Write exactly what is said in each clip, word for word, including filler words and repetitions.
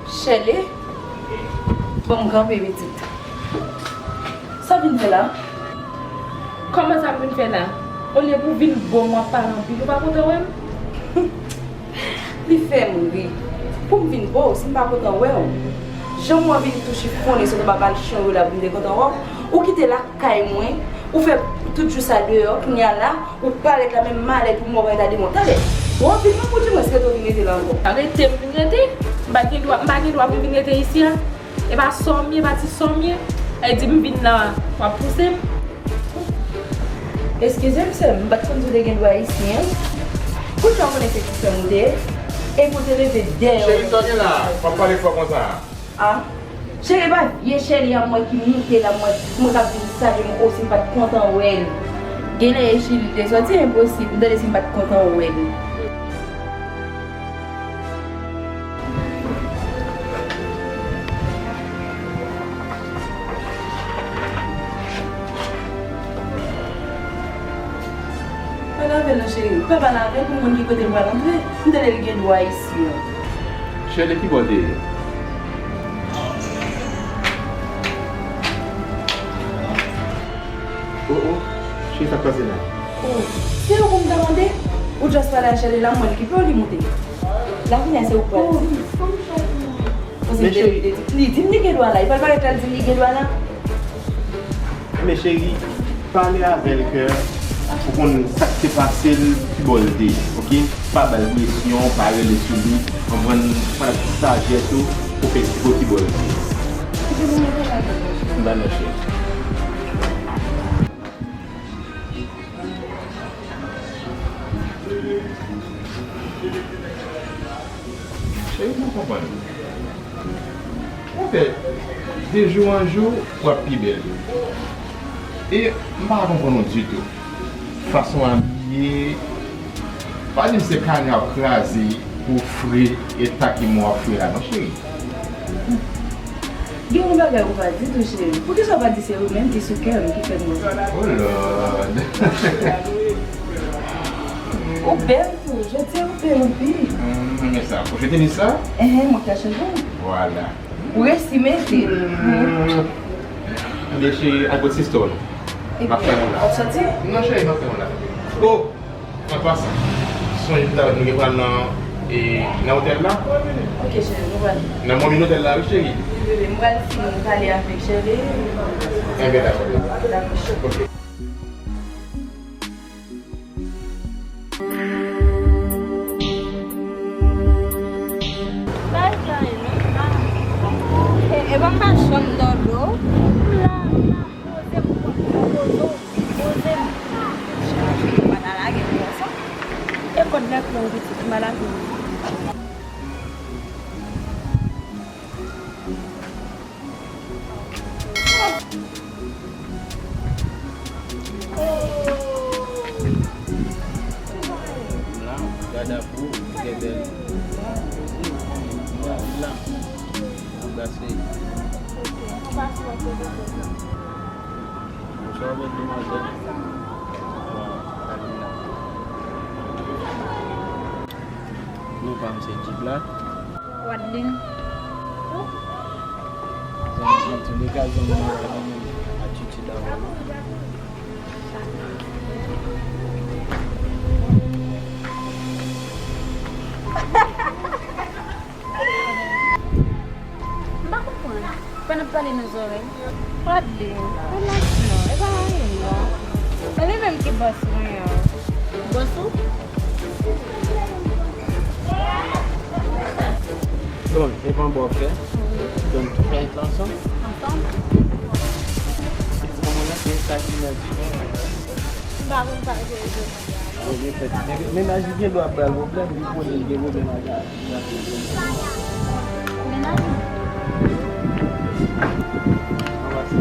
Chèle, ban m kanpe, pitit. Sa w vin fè la? Kòman sa m vin fè la? Olye pou w vin bon, w ap pale anpil, ou pa kontan wè m? Li fè m ri. Pou m vin bo, si m pa kontan wè w. Jan m wè w vin tou chifonnen sot anba balcon yo la pou m te kontan wè w. Ou kite lakay mwen, ou fè tout jou sa deyò, kounye a la, ou parèt la menm malèt ou mò pa ta demon. Talè, w ap vin menm pou di mwen si rete w vin rete la ankò. Arete m vin rete? M pa t gen dwa, m pa gen dwa pou m vin rete isi a? E pa sòm ye, pa ti sòm ye. E di m vin la, w ap pouse m. Eskize m, sè m, m pa t konn si w te gen dwa isi, en. Kounye a w konnen se ti sè m ou te ye. Epi w te leve dèyè w. Cheri, sa w gen la? W ap pale fò konsa. A. Cheri, e pa vye Chèle a mwen ki moute la, mwen, mwen k ap vin salye m, o si m pa t kontan wè l. Genlè e Chili l te sòti, enposib. M tande si m pa t kontan wè l. Pale avè l non, cheri. Pa pale avè l pou m konn ki kote l pral antre. M tande l gen dwa isi an. Chèle, ki bò l te ye? O, o, cheri, sa k pase la? O, se ou pou m ta mande? Ou just pale a Chèle la, m wè l ki pè w li moute. La kounye a se ou k pral di. Paske li di m li gen dwa la. Li pral parèt la, li di m li gen dwa la. Men cheri, pale avè l ke pou konn sa k te pase l, ki bò l te ye, oke? Pa ba l presyon, pa rele sou li, konprann, fanatik sajès ou, ou fè eksplike w ki bò l te ye. M ba non cheri. Cheri, m pa konprann. Ou fè de jou an jou, w ap pi bèl. E m pa konprann ou ditou. Fason w abiye, pa di m se kanya w ap kraze pou fre eta ke mwen w ap fre la non, cheri. Gen yon bagay ou pa di tou, cheri. Poukisa w pa di se ou menm ki sou kè m ki fè m move? Oh Lord! Ou bèl tou. Jodi a ou bèl anpil. Hmm, m renmen sa. Ou jete tenis la? Enhen, mwen ka chanje. Vwala. Ou resi mete l. Hmm. Ebyen, cheri, al pot sistè w non. M ap fè yon la. W ap soti? Non, cheri, m ap fè yon la. Oh! An pasan, sonje m ta wè nou gen pral nan, e, nan otèl la? Ok, cheri, nou pral. Nan mòbin otèl la, wi, cheri. Wi, bebe, m pral fin pale avèk Chèle. Enben, dakò. Dakò. Ok. E, e ban m pa janm nan do. Poze m, poze m, poze m. Chanje, pa ta lage m konsa. E kòd la k lè w pitit, m pa lage w. M la, gade pou ou, trè bèl. M la, m la. Anbrase. Bonswa, bèl demwazèl. Bon, Alina. Non pa m se Djibla. Wadlin. Bon, antouleka, zanmi mwen, mwen menm, atitid a ou. M pa konprann. Fò n ap pale nan zòrèy. Padle, relax non, e pa anyen non. E li menm ki bòs mwen an. Bòs ou? Bon, e pa bon w ap fè? Wi. Donk, tou fè tout la ansanm? Ansanm. Pitit mwen lan, se sa ki nan di. M pa konn sa ke yo di. Bon, byen fèt. Men, mennaj li gen dwa ap bay pwoblèm, li konnen li gen pwoblèm ak, ak, ak. Mennaj ou? Anba se.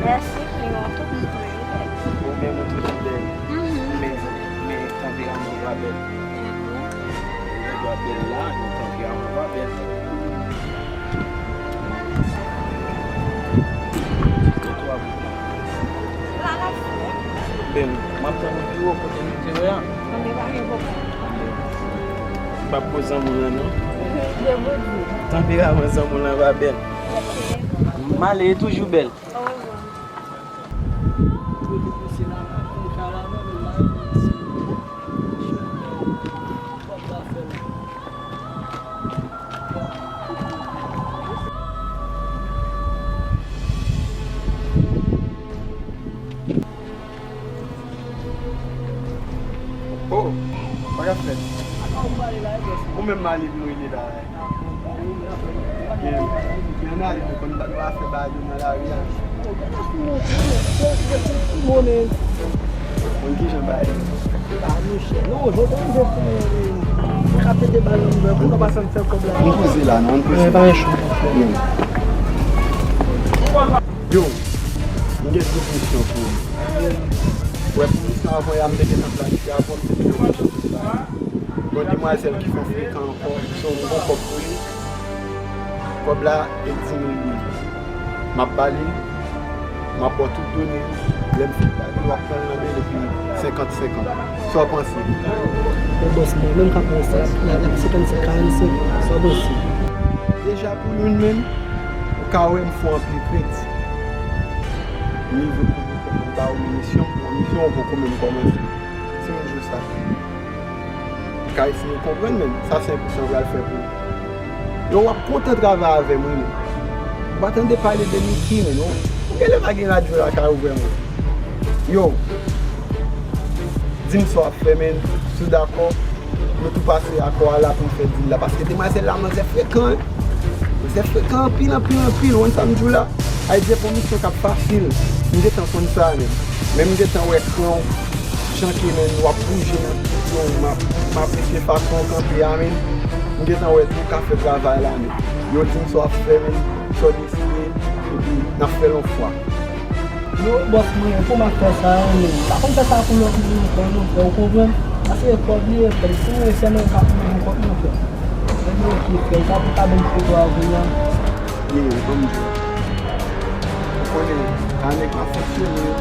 Mèsi, li gen tout moun tou, li fèt. Ou menm ou toujou bèl. Mhm. Men, men tanperaman ou pa bèl. Dakò. Ou dwa bèl la, men tanperaman ou pa bèl. Bèl, m ap tann ou pi wo kote nou te wè a. Anben, pa gen pwoblèm. M pa Ap koz zanmi w lan non. Tanperaman zanmi w lan pa bèl. M ale, e toujou bèl. Oh, sa k ap fèt? Ou menm malib mwen ye la. Gen, gen analiz mwen konn pa nou afè bagay yo nan lari a. Konn kijan bagay yo. Mwen poze la, non, mwen poze. Yo, m gen tout misyon pou ou. Wè, pou misyon avan yè a, m te gentan planifye avan, m te gentan planifye. Gon demwazèl ki fè frekan ankò, so m gon kòb pou li. Kòb la, e di mil goud. M ap ba li, m ap ba w tout done yo. Lè m fin ba li, w ap pran l nan men l epi senkant senkant. Sa w panse? Men bòs mwen, menm k ap pran sa, l ap senkannsenk karannsenk. Sa w panse? Deja pou youn menm, ou ka wè m fè w anpil kredi. Nivo pou mwen, pou mwen ba w misyon, yon misyon ou poko menm kòmanse. Timoun jwe sa. Ou ka eseye konprann, men sa se enpresyon m pral fè pou ou. Yo, w ap kontan travay avè m, wi, men. Ou pa tande pale de Niki, men, non. Ou genlè pa gen radyo lakay ou vrèman. Yo, di m sa w ap fè, men. Si w dakò, nou tou pase akò a la pou m fè dil la. Paske demwazèl la, manzè frekan, wi. Manzè frekan anpil, anpil, anpil. Ou konn sa m di w la? Ayiti se pa yon misyon k ap fasil. M gentan konn sa, men. Men m gentan wè kran w, jan ke, men, w ap bouje nan tout yon, m ap, m apresye fason w kanpe a, men. M gentan wè tou w ka fè travay la, men. Yo di m sa w ap fè, men, sa w deside, epi n ap fè l yon fwa. Yo, bòs mwen, kòman fè sa, men? M pa konn fè sa pou lòt moun ankò, non, frè, ou konprann? Paske kòb li, frè, si mwen, sèlman ou ka pran yon kòb, non, frè. Mwen, ok, frè, sa pou ka ban m foto a kounye a. Ye, ban m di w. Ou konnen, a nèg m ap fonksyone yo,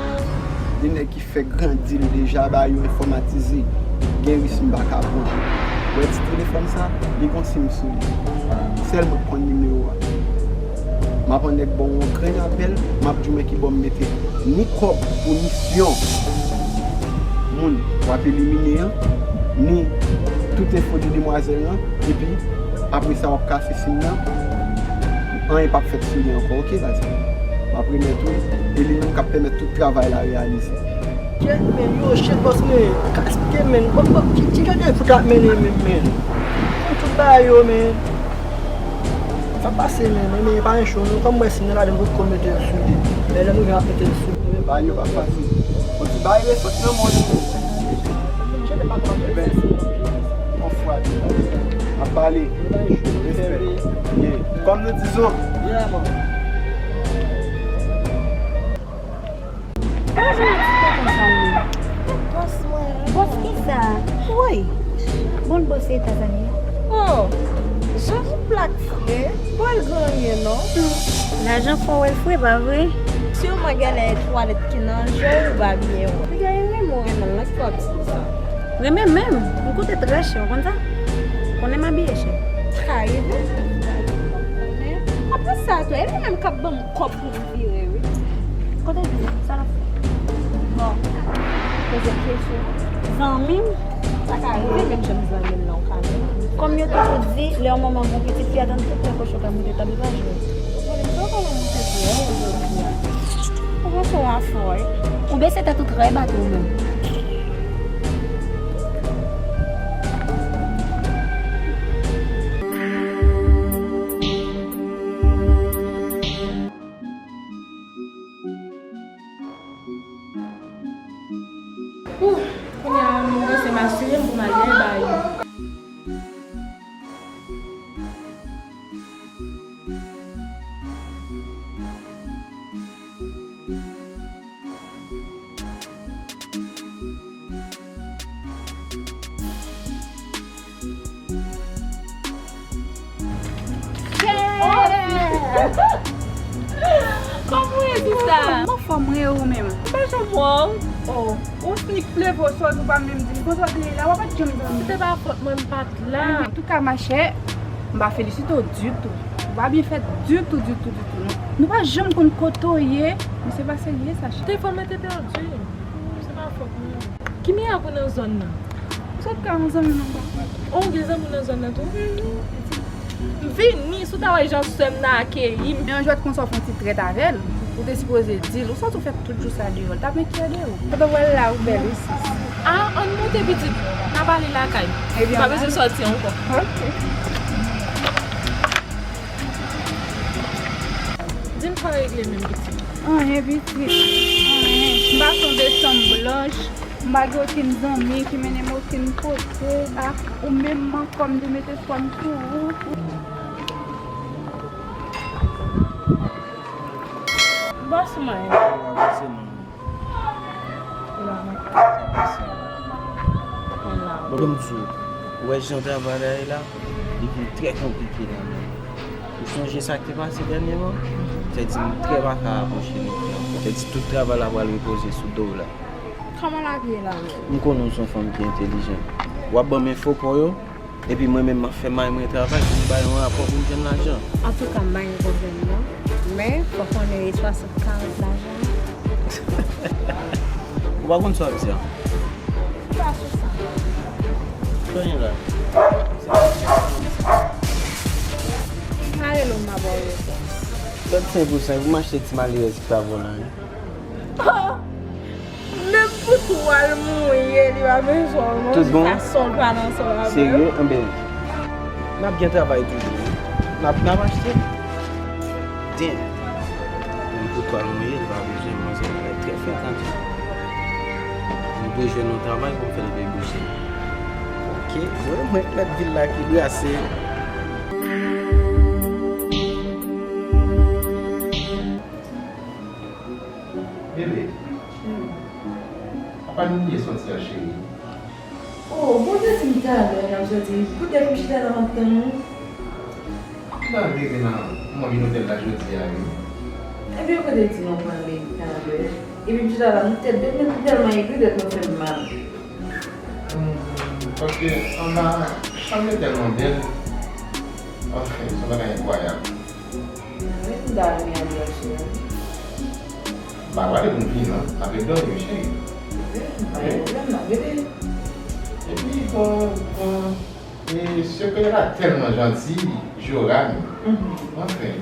de nèg ki fè grandi l deja, ba yo enfòmatize. Gen risk m pa ka pran. Wè ti telefòn sa, li gon sim sou li. Sèl mwen k konn nimewo a. M ap annik ba w yon grenn apèl, m ap di w men ki bò m mete ni kòb pou misyon moun w ap elimine an, ni tout enfo de demwazèl lan, epi apre sa w ap kase sim nan, anyen p ap fèt sou li ankò, oke, baz? M ap remèt ou, e li menm k ap pèmèt tout travay la reyalize. Kèt, men, yo, shit, bòs, men, ka esplike, men, bò, bò, ki, ki jan de fout la ap mennen menm, men? Konn tout bagay yo, men. Sa pase, men, men, men, pa yon cho, non, kòm mwen, si nan ladan, nou poko mete l sou li. Men, lè nou vin ap mete l sou li. Bagay yo pa fasil. Bon, ti bagay resòt nan mond. Ebyen, yon fwa, ap pale. Respè. Yeah. Kòm nou di zo. Yeah, man. Bòs mwen. Bòs kisa? Woy! Bon, bòs Etazini. Oh! Chanje plak fre. Bon, l gen anyen non. Lajan fè w wè l fre, pa vre? Siman genlè twalèt ki nan je w, ou pa byen wè. Piga e renmen w renmen l nan ki fwa ti sa. Renmen menm, m koute trè chè, ou konn sa? Konnen m abiye chè. Ka rive. Apre sa tou, e li menm k ap ban m kòb pou m vire wi. Kote l ye? Sa l ap fè? Bon, poze kesyon. Zanmi m? Sa ka rive menm jan m zanmi l lan ou ka menm. Kòm yo toujou di, lè yon manman gon pitit, fi a tann tout lè kochon ka moute tab li pa jwe. Ou konnen m poko nan moute tou, e, jodi a. Ou panse w a fò, wi. Ou bese tèt ou trè bat ou menm. Ouh, kounye a, mwen se m asire m pou m al dèyè bagay yo. Kòman w ye di sa? M anfòm, mwen e ou menm? M pa janm wè w. Oh, ou snik pleve w sòt, ou pa menm di m Kote w te ye la, w pa t janm zanmi. Se te pa fòt mwen, m pa t la. Antouka, machè, m pa felisite w ditou. Ou pa byen fèt ditou, ditou, ditou, non. Nou pa janm konn kote w ye, men se pa serye sa, cheri. Telefòn mwen te pèdi. Se pa fòt mwen. Ki mirak ou nan zòn nan? Ou sot ka yon zanmi nan ba. Oh, ou gen zanmi nan zòn nan tou? M vini, si w ta wè jan sè m nan akeyi m. Men yon jwèt konsa w fè yon ti trèt avè l, ou te sipoze di l. Ou sòti w fè tout jou sa deyò, l t ap enkyete w. Pandan w wè l la, ou bèl wi, sis. A, ann moute, pitit. N a pale lakay. Ebyen, pa bezwen sòti ankò. Ok. Di m sa w regle menm, pitit. Anyen, pitit. Anyen. M pase yon desanm blanch. M pa gen okenn zanmi ki mennen m okenn kote. A, ou menm, man, kòm m te met espwa m sou ou. Bòs mwen. Bon, m di w, ou wè jan travay la ye la, li vin trè konplike la menm. Ou sonje sa k te pase dènyèman? Sa di m trè pa ka apwoche nèg la ankò. Sa di tout travay la pral repoze sou do w la. Kòman lavi ye la menm? M konnen w se yon fanm ki entèlijan. W ap ban m enfo pa w yo, epi mwen menm m ap fè mari mwen travay pou m bay yon rapò pou m jwenn lajan. Antouka, m pa gen pwoblèm non. Men, fò w konnen e swasant karant lajan. Ou pa konn sa w ap di a. Pa sou sa. Sa gen la. Mare lòm mabò yo. Lòt senk pou senk pou m achte ti malerèz ki pa vòlè wi. Menm pou twal mouye, li pa bezwen w non. Tout bon? Sa sòl pa nan sòl avè yo. Serye? Anben, n ap gen travay toujou wi. N ap, n ap achte. Damn. Menm pou twal mouye, li pa bezwen m, manzè mwen trè frekan tou. M dwe jwenn yon travay pou m fè l vin bouje. Ok, mwen, mwen k mèt vil la ki brase. Bebe, apa nou bliye sòti a, cheri? Oh, bon, te di m talè n ap sòti. Poutèt m chita la m ap tann ou. M ta vle rete nan, m anvi nan otèl la jodi a, wi. Ebyen, ou kote di nou pale talè. Epi m chita la, m tèt dwèt, men m tèlman egri, tèt mwen fè m mal. Hmm, paske anba, chanm yo tèlman bèl. Anfen, se yon bagay enkwayab. Mwen menm, m ta renmen al wè sou yo. M pa prale pou m vini, non. M ap ret dòmi, wi, cheri. Wi, pa gen pwoblèm, n ap rete. Epi, bon, bon, e, sekretè la tèlman janti, Joram. Mhm. Anfen,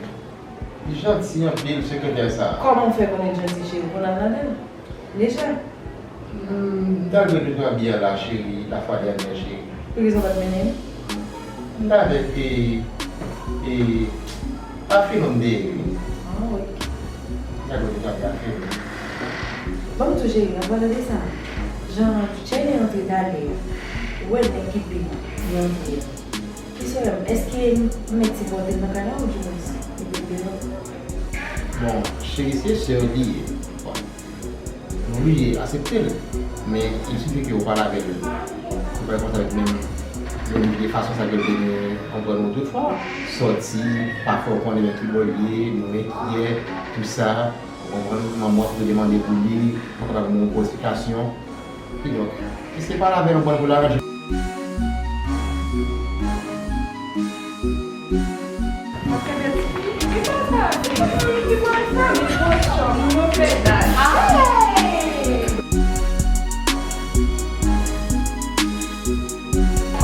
li janti anpil, sekretè sa a. Kòman w fè konnen l janti, cheri? Ou konn al nan men l? Deja? Hmm, m t al jwenn nou Javier la, cheri, lafwa dènyè, cheri. Poukisa w pa t mennen m? M t avèk, e, e, Afilon m te ye, wi. Ah, wi. M t al jwenn nou Javier, Afilon. Ban m di w, cheri, an palan de sa, jan Tchèlè antre talè a, ou wè nèg ki pi gran li antre a. Kesyon an, èske m mèt sipòte l nan kay la oubyen m mèt mete l deyò? Bon, cheri, se sè w li ye. Bon. Nou oblije aksepte l. Men, il suffit ke ou pale avè l. Ou pale konsa avèk menm, menm vye fason sa ke l te gen konprann ou tout fwa. Sòti, pa fè ou konnen men ki bò l ye, nou enkyè, tout sa. Ou konprann, manman w ap toujou mande pou li, ou kapab gen yon konsiltasyon. Kidonk, si se pale avè l, ou konprann pou l aranje.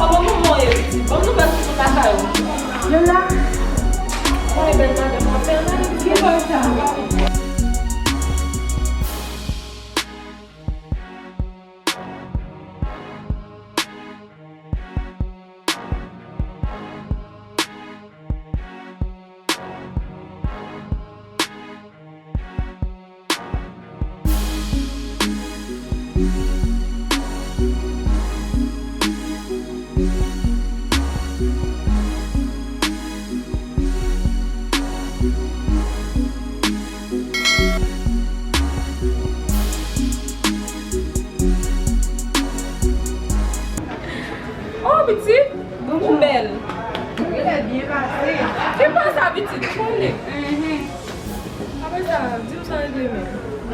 Kòman manman w ye, pitit? Ban m nouvèl sou tout afè yo. Yo la. Mwen bèl madanm w ap fè nan ki bò sa? Oh, pitit, ou bèl. Ou bèl byen pase. Ki pa sa, pitit, konnen. Mhm. Apre sa, di m sa regle menm.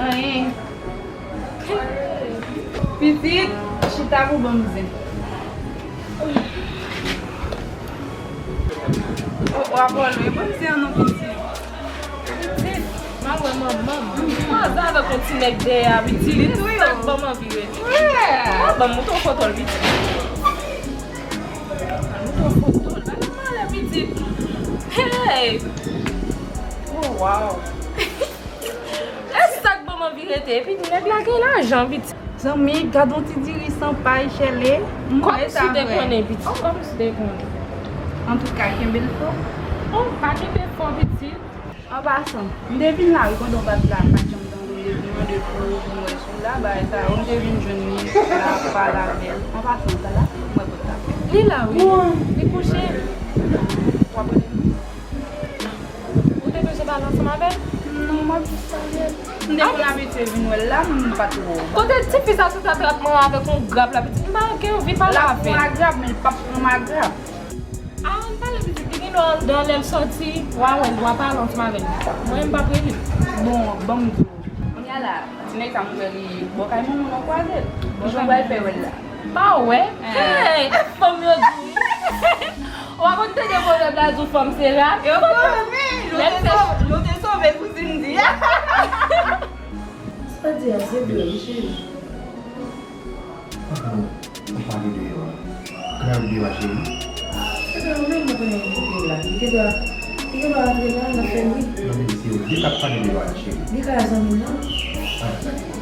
Anyen. Pitit, Sa pou ban m zen. O, w ap wè lwen, ban m zen an non, pitit. Pitit, m al wè manman m. Kwaze avèk yon ti nèg dèyè a, pitit. Li touye w. Sa k ban m anvi rete. Wi. Ban m montre w foto l, pitit. Ban m montre w foto l. Bagay malè, pitit. Hey! Oh, wow. E sa k ban m anvi rete. Epi nèg la gen lajan, pitit. Zanmi, gad yon ti diri san pay, Shirley. M wè sa vre. Kòmsi te konnen, pitit. Kòmsi te konnen. Antouka, kenbe l fò. Oh, pa kenbe fò, pitit. An pasan, m te vin la wi pandan w pa t la, m pa t janm tande w, m te vin mande pou m wè si w la, bagay sa yo, m te vin jwenn li la, pale avè l. An pasan, sa la, m wè pòt la. Li la wi, li kouche. W ap rele m? Ou te bezwen pale ansanm avè l? Non, m ap jis salye l. M te konn abitye vin wè l la, m pa t wè w. Kote tifi sa sot atratman avèk yon grab la, pitit? M pa gen anvi pale avè l. L ap pran agrab, men l p ap pran m agrab. A, ann pale pitit, li gen dwa anndan lè l soti, w a wè l, w a pale ansanm avè l. Mwen, m p ap rele l. Bon, ban m di w. Kounye a la, ti nèg sa m wè li bò kay manman w, nan kwaze l. Kijan w pral fè wè l la? Pa wè? Hey, e fanm yo di wi. Ou pa konn tande pwovèb la di w fanm se rat? Yo konn, wi. Nou te sove, nou te sove pou Cindy. Sa di a, se vre, wi, cheri. Papa, ou pale deyò a. Kay ou deyò a, cheri? Epi ou menm ou konnen li te la. Li te dwa, li te dwa antre la, nan fè bri. Non, men se ou ki t ap pale deyò a, cheri. Li ka zanmi m nan. Ah, dakò.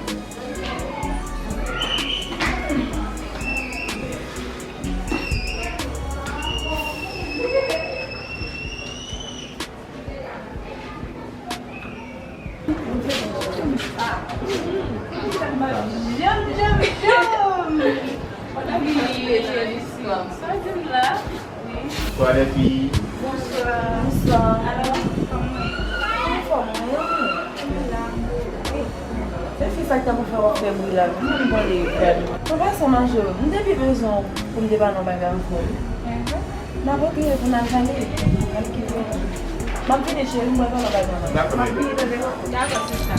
Janm, janm, janm. Sa di m la? Bonswa, lè fi. Bonswa. Bonswa. Alò, kòman w ye? Anfòm, mwen, wi. Se fi sa ki ta pou fè w ap fè bri la, wi, m konn li vrèman. An pasan, ma cheri, m te pi bezwen w pou m te pale yon bagay avè w. Mhm. N ap retire pou n al pale. N ap kite. M ap vini, cheri, m pral pale yon bagay avè w. Dakò, bebe. M ap vini, bebe. Dakò, sista.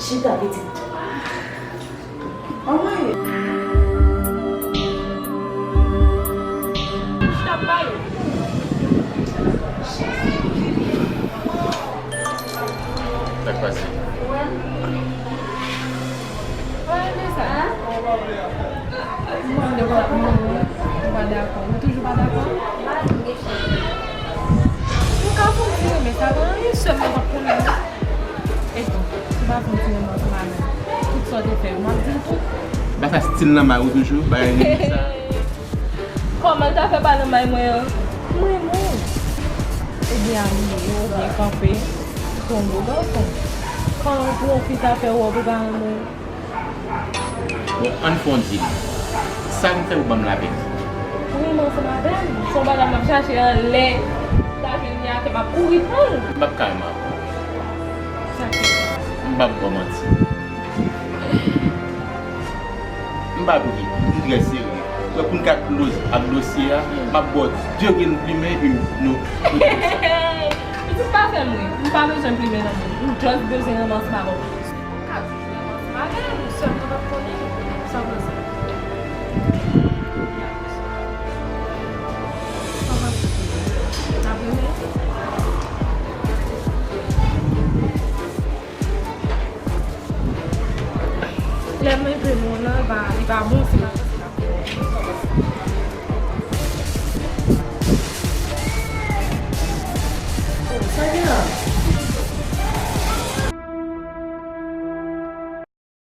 Chita, pitit. Anmwey! Chita, bay. Sa k pase? Ou pa renmen sa? Mwen, de pa, mwen, mwen, ou pa dakò. Ou toujou pa dakò? Nou ka fè yon ti renmen, sa pa anyen, sè m nan p ap konnen, non. Epi, si w pa fè yon ti renmen ansanm avè m, tout sa w te fè yo, m ap di l tou. Bagay sa stil nan may ou toujou, bagay renmen sa. Kòman l ta fè pa nan may mwen an? Mwen, mwen. Ebyen, abiye w byen kanpe, se yon gwo gason. Kòman pou yon fi ta fè wè w pa renmen l? Bon, ann fè yon dil. Sa k fè ou ban m lapèn? Ou renmen ansanm avè m? Se yon bagay m ap chache anlè. M ta jwenn li atè, m ap kouri pran l. M p ap ka renmen avè w. Sa k fè? M p ap ba w manti. M pa bri, m trè serye. Wè pou n ka close ak dosye a, m ap ba w de grenn plimen epi nou, nou regle sa. Pitit pa fè m ri, m pa bezwen plimen nan men m. M just bezwen renmen ansanm avè w. Ou ka toujou renmen ansanm avè m, sèlman w p ap konnen sa w panse. N ap renmen. Lè m enpe moun nan, li pa, li pa bon, se pa fasil ap fè. Oh, sa gen